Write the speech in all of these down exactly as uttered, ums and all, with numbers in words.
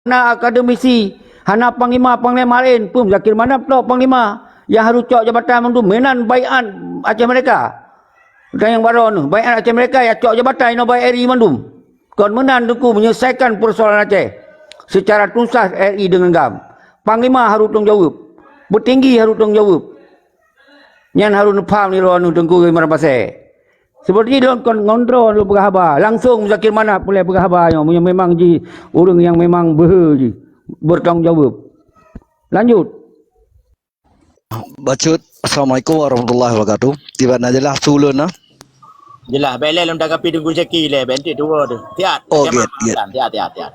hana akademisi, hana panglima-panglima laén, peue Muzakir Manaf tok panglima nyang harôh cok jabatan mandum, meunan baiat Aceh Merdeka. Dan nyang baroe nyoe, baiat Aceh Merdeka nyang cok jabatan inoe bak R I mandum. Kon meunan Teungku menyelesaikan persoalan Aceh secara tuntas R I deungon GAM. Panglima harôh tanggung jaweueb, peutinggi harôh tanggung jaweueb. Nyan harôh neupaham lé droeneuh Teungku Imran Pasè. Seperti lôn kon ngon droe lôn peugah haba, langsong Muzakir Manaf peureulèe peugah haba nyoe, meunyoe memang jih ureueng nyang memang beuhe jih, bertanggung jawab. Lanjut. Bacut, Assalamualaikum warahmatullahi wabarakatuh. Tiba na jeulaih su lôn na? Jeulaih, bèk lé lôn tanggapi Teungku Zaki lé, bèk enteuk tuwo teuh. Siat, Oh, siat, get, get. Siat, siat, siat.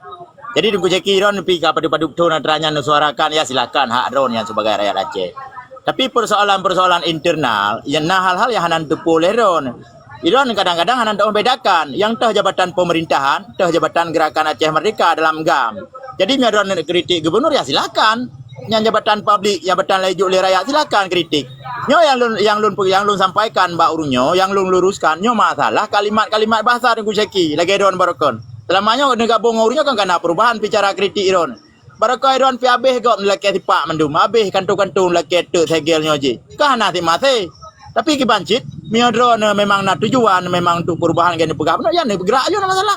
Jadi Teungku Zaki, droeneuh pi ka padub-padub thon atra nyan neusuarakan, ya silakan, hak droeneuh nyan sebagai rakyat Aceh. Tapi persoalan-persoalan internal, nyang na hal-hal nyang hana neuteupeue lé droeneuh. Droeneuh kadang-kadang hana neuteupeue bedakan, nyang toh jabatan pemerintahan, toh jabatan Gerakan Aceh Merdeka dalam GAM. Jadi meunyoe droeneuh kritik gubernur, ya silakan. Nyang jabatan publik, jabatan laju lé rakyat, silakan kritik. Nyoe nyang lôn, nyang lôn, nyang lôn sampaikan bak ureueng nyoe, nyang lôn luruskan, nyoe masalah kalimat-kalimat bahasa Teungku Zaki, lagèe droeneuh baroe kon. Seulama nyoe neugabong ngon ureueng nyoe kan ka na perubahan pi cara kritik droeneuh. Baroe kon droeneuh pi abéh gob neulakèe sipak mandum, abéh kantong-kantong neulakèe teuk segel nyoe jih. Ka hana sit maté. Tapi kiban cit, meunyoe droeneuh memang na tujuan, memang untuk perubahan, geuneuk peugah bunoe, ya neugerak aju, hana masalah.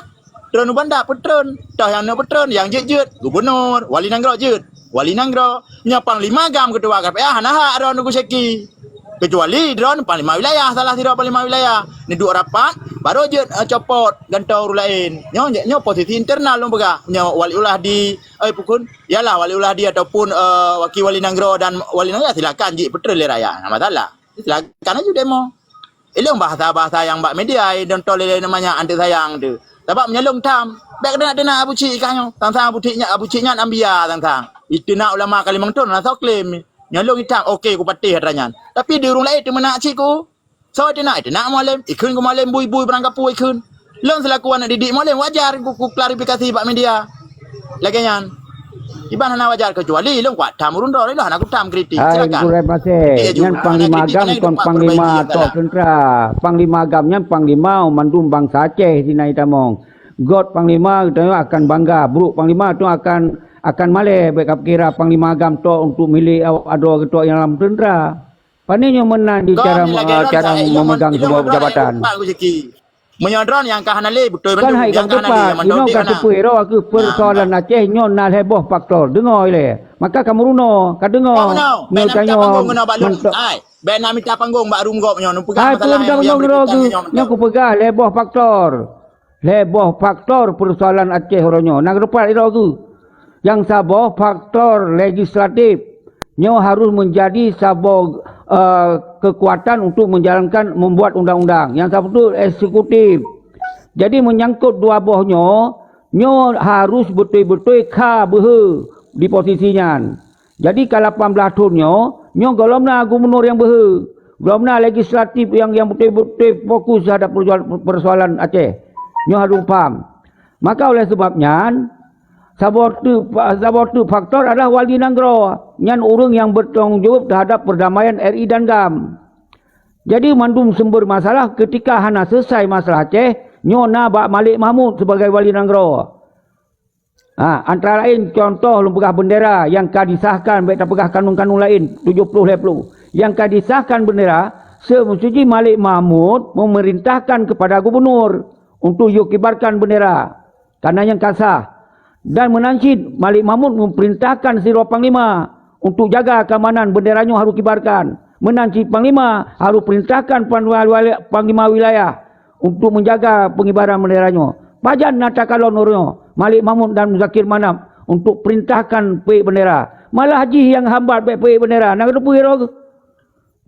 Treun u banda, peutreun. Toh nyang neuk peutreun, nyang jeuet-jeuet, gubernur, wali nanggroe jeuet. Wali nanggroe, nyoe panglima GAM, ketua K P A, hana hak droeneuh Teungku Zaki. Kecuali droeneuh panglima wilayah, salah sidroe panglima wilayah. Neuduek rapat, baru jeuet, eh, copot gantoe ureueng laén. Nyoe, nyoe posisi internal lôn peugah. Nyoe wali uladi, eh, pukon, yalah wali uladi ataupun, eh, wakil wali nanggroe dan wali nanggroe, silakan jih peutreun lé rakyat. Hana masalah. Silakan aju demo. Ilong bahasa-bahasa nyang bak media, eh, contoh lé-lé namanya anti sayang tu. Sabab meunyoe lôn tham, bèk teunak-teunak Abu Cik kah nyoe. Sang-sang Abu Cik nyan, Abu Cik nyan ambia sang-sang. Iteunak ulama Kalimantan na soe klaim. Nyoe lôn itam, oke, kupatéh atra nyan. Tapi di ureueng laén teumeunak cit ku. Soe teunak, teunak Mualem. Ikheun keu Mualem bui-bui beurangkapeue ikheun. Lôn seulaku aneuk didik Mualem wajar ku, ku klarifikasi bak media. Lagèe nyan. Iban hana wajar, kecuali lôn kuat tham ureueng droe, lôn hana kutam kritik. Hai, silakan. Gurèe Pasè, kritik aju. Nyan hana panglima kritik GAM, nyan kon tempat panglima perbaiki tok masalah. Teuntra. Panglima GAM nyan panglima mandum bansa Aceh sinan itamong. Göt panglima geutanyoe akan bangga, brok panglima tu akan, akan malèe bèk ka pikira panglima GAM tok untuk milék awak adoe geutok nyang lam teuntra. Pane nyoe meunan di Kon cara, nyoe lagèe eh, lôn cara sagai ilong memegang ngon sebuah ilong jabatan. Pak Guziki. Meunyoe droeneuh nyang ka hana lé, beutôi. Kan mandum, hai nyang ka hana lé, tepat, nyang inoe ka teupeu iro keu persoalan Aceh nyoe na lhèe boh faktor. Deungö ilèe. Maka ka meurunoe, ka deungö. Nyoe tanyoe mantong. Ai, bèk na mita panggong bak rumoh gob nyoe, neupeugah masalah nyang beutôi. Nyoe kupeugah lhèe boh faktor. Lhèe boh faktor persoalan Aceh uroe nyoe. Nang rupat iro geuh. Nyang saboh faktor legislatif. Nyoe harus menjadi saboh, eh, kekuatan untuk menjalankan, membuat undang-undang. Nyang saboh tu eksekutif. Jadi menyangkut dua boh nyoe, nyoe harus beutôi-beutôi ka beuhe di posisi nyan. Jadi ka lapan blaih thon nyoe, nyoe gohlom na gubernur nyang beuhe. Gohlom na legislatif nyang, nyang beutôi-beutôi fokus terhadap persoalan, persoalan Aceh. Nyoe harus paham. Maka oleh sebab nyan, saboh teuk, saboh teuk faktor adalah wali nanggroe. Nyan ureueng nyang bertanggung jawab terhadap perdamaian R I dan GAM. Jadi mandum sumber masalah ketika hana selesai masalah Aceh, nyoe na bak Malik Mahmud sebagai wali nanggroe. Ha, antara laén contoh lôn peugah bendera nyang ka disahkan, bèk tapeugah kanun-kanun laén, tujoh ploh lhèe ploh. Nyang ka disahkan bendera, semestinya Malik Mahmud memerintahkan kepada gubernur untuk yue kibarkan bendera. Karena nyang ka sah. Dan meunan cit Malik Mahmud memerintahkan sidroe panglima untuk jaga keamanan bendera nyoe harus kibarkan. Meunan cit panglima harus perintahkan panglima wilayah, panglima wilayah untuk menjaga pengibaran bendera nyoe. Pajan na takalon uroe nyoe Malik Mahmud dan Muzakir Manaf untuk perintahkan peuék bendera. Malah jih nyang hambat bèk peuék bendera. Na geuteupeue droe geuh.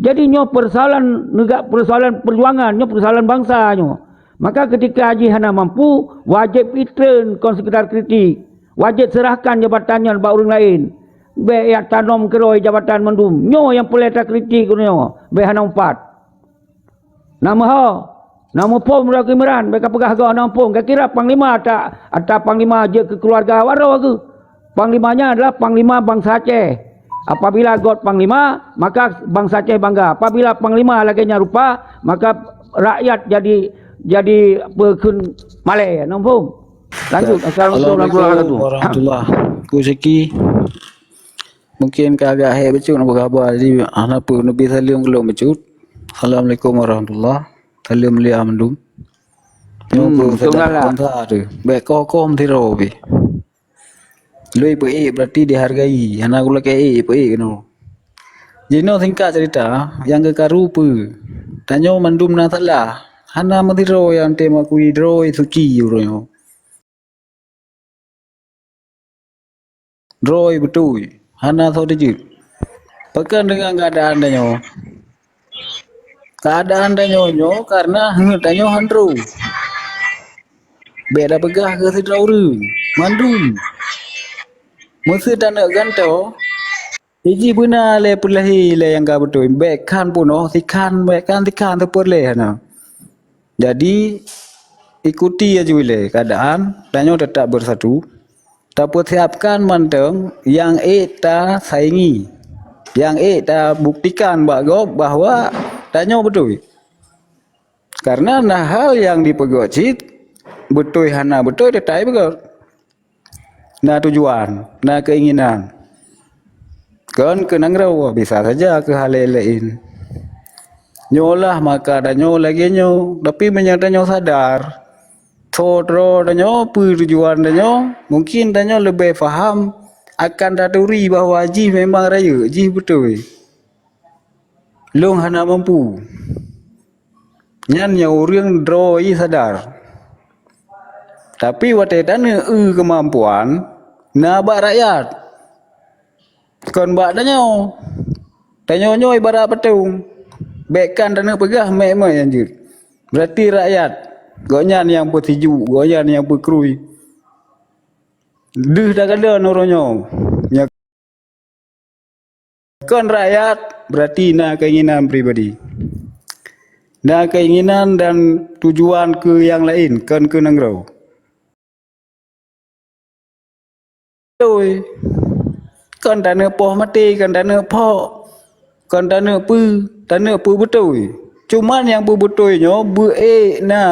Jadi nyoe persoalan nega-, persoalan perjuangan, nyoe persoalan bangsa nyoe. Maka ketika jih hana mampu, wajéb itreun kon sekedar kritik. Wajéb serahkan jabatan nyan bak ureueng laén. Bèk jak tanom keudroe jabatan mandum. Nyoe nyang peureulèe takritik nyoe, bèk hana meupat. Na meuho, na muphom droe keu Imran, bèk kapeugah gob na muphom. Kakira panglima ata, ata panglima jeuet keu keuluwarga awak droe geuh. Panglima nyan adalah panglima bansa Aceh. Apabila göt panglima, maka bansa Aceh bangga. Apabila panglima lagèe nyan rupa, maka rakyat jadi, jadi peukheun malèe. Na muphom? Lanjut. Assalamualaikum warahmatullahi wabarakatuh. Assalamualaikum warahmatullahi. Ku Syeki. Mungkin ka agak hék bacut na peugah haba, jadi hana peue, neubi saleuem keu lôn bacut. Assalamualaikum warahmatullah. Saleuem mulia mandum. Nyoe Hmm, pun betul salah. Bangsa tu. Bèk koh-koh meusidroe pih. Lôn peuék berarti dihargai. Hana gulakèe ék, peuék keunoe. Jinoe singkat cerita, nyang geukaru peue? Tanyoe mandum na salah. Hana meusidroe nyang tem akui droe suci uroe nyoe. Droe beutôi, hana soe teujeuet. Pakon deungon keuadaan tanyoe? Keuadaan tanyoe nyoe kareuna heuet tanyoe han droe. Bèk tapeugah keu sidroe ureueng, mandum. Meuseu taneuk gantoe, jih beuna lé peulahé lé nyang ka beutôi. Bèk khan peunoh, sikhan, bèk khan sikhan, teupeu lé hana. Jadi, ikuti laju ilée keuadaan, tanyoe teutap beusatu, tapeusiapkan mantong nyang ék tasaingi, nyang ék tabuktikan bak gob bahwa tanyoe beutôi. Kareuna na hal nyang jipeugöt cit, beutôi hana beutôi teutap jipeugöt. Na tujuan, na keinginan. Kon keu nanggroe, bisa saja keu hal laén-laén. Nyoe lah maka tanyoe lagèe nyoe, tapi meunyoe tanyoe sadar, soe droe tanyoe, peue tujuan tanyoe, mungkin tanyoe leubeh paham akan taturi bahwa jih memang rayeuk, jih beutôi. Lôn hana mampu. Nyan nyang ureueng droe sadar. Tapi watèe taneuk eu keumampuan, na bak rakyat. Kon bak tanyoe. Tanyoe nyoe ibarat patong. Bèk khan taneuk peugah mèk-mèk nyang jeuet. Berarti rakyat, gobnyan nyang peusiju, gobnyan nyang peukrui. Deuh takalon uroe nyoe. Nyoe Kon rakyat, berarti na keinginan pribadi. Na keinginan dan tujuan keu nyang laén, kon keu nanggroe. Beutôi. Kon taneuk poh maté, kon taneuk phok, kon taneuk peue, taneuk peue beutôi. Cuman nyang peue beutôi nyoe beu-ék na.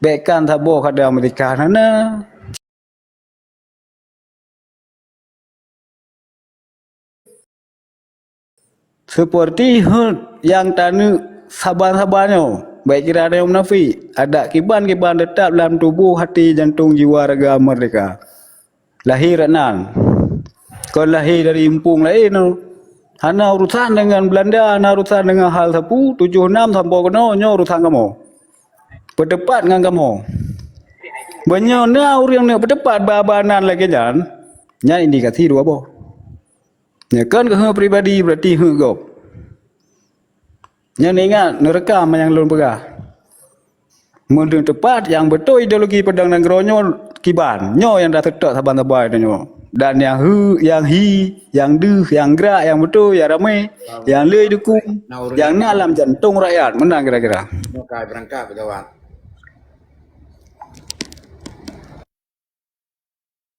Bèk khan saboh kadang meutika hana. Seperti heuet nyang taneuk saban-saban nyoe, bèk kira tanyoe munafék, adak kiban-kiban teutap lam tuboh, até, jantông, jiwa, raga meurdéhka. Lahé rot nan. Kon lahé dari eumpung laén nyoe. Hana urosan deungon Beulanda, hana urosan deungon hal sapeue, tujoh nam sampoe keunoe, nyoe urosan kamoe. Peuteupat ngon kamoe. Meunyoe na ureueng neuk peuteupat ba-ba nan lagèe nyan, nyan indikasi dua boh. Nyoe kon keu heuet pribadi, berarti heuet gob. Nyan ingat, neureukam nyang lôn peugah. Meunyoe teupat, nyang beutôi ideologi peudong nanggroe nyoe kiban. Nyoe nyang taseutôt saban-saban tanyoe. Dan nyang heu, nyang hi, nyang deuh, nyang grak, nyang beutôi, nyang ramé, nyang le dukung, nyang na lam jantông rakyat. Meunan kira-kira. Nyoe ka beurangkat, peugawat.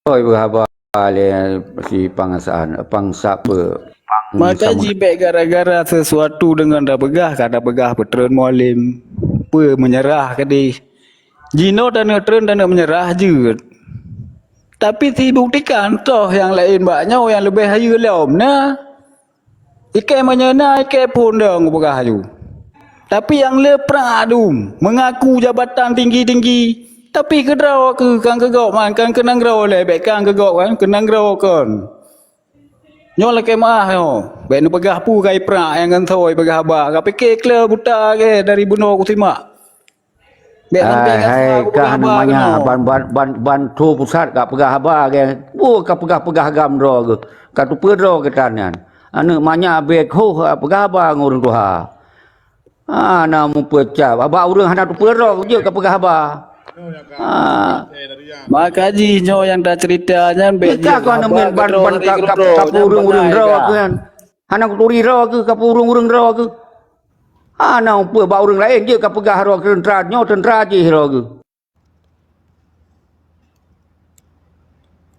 Oi, beuhaba lé si Pang Saan, Pang Sapa, Pang Maka Sama. Jibèk gara-gara sesuatu deungon tapeugah, ka tapeugah peutreun Mualem, peue meunyeurah keudeh. Jinoe taneuk treun, taneuk meunyeurah jeuet. Tapi sibuktikan, toh nyang laén bak nyoe nyang leubeh hayeue lom na. Ikei meunyoe na, ikei phon dong peugah laju. Tapi nyang le prang adum, meungaku jabatan tinggi-tinggi, tapi keudroe keu kan keu gob man, kan keu nanggroe lé, bèk kan keu gob kan, keu nanggroe kon. Nyoe lakèe meu'ah nyoe, bèk neupeugah peue kai prang nyang gantoe peugah haba, ka pike kle buta lagèe dari bunoe kusimak. Bèk sampai Hai, ka hai, salah ka peugah hana haba manyah, keunoe. Ban, ban, ban, ban tho pusat ka peugah haba, geng. Peue ka peugah-peugah agam droe geuh. Ka tupeue droe geutan nyan. Aneuk manyah bèk hoh ka peugah haba ngon ureueng tuha. Hana mupeucap. Haba ureueng hana tupeue droe geuh jeuet ka peugah haba. Ha. Maka jih nyoe nyang tacerita nyan bèk Ika jeuet ka haba neumen ban, keunoe ban hati ka, ka, keunoe ka nyan ureueng-ureueng ban droe geuh nyan. Hana kuturi droe geuh, ka ureueng-ureueng droe geuh. Hana peue bak ureueng laén jeuet ka peugah droe teuntra nyoe, teuntra jih droe geuh.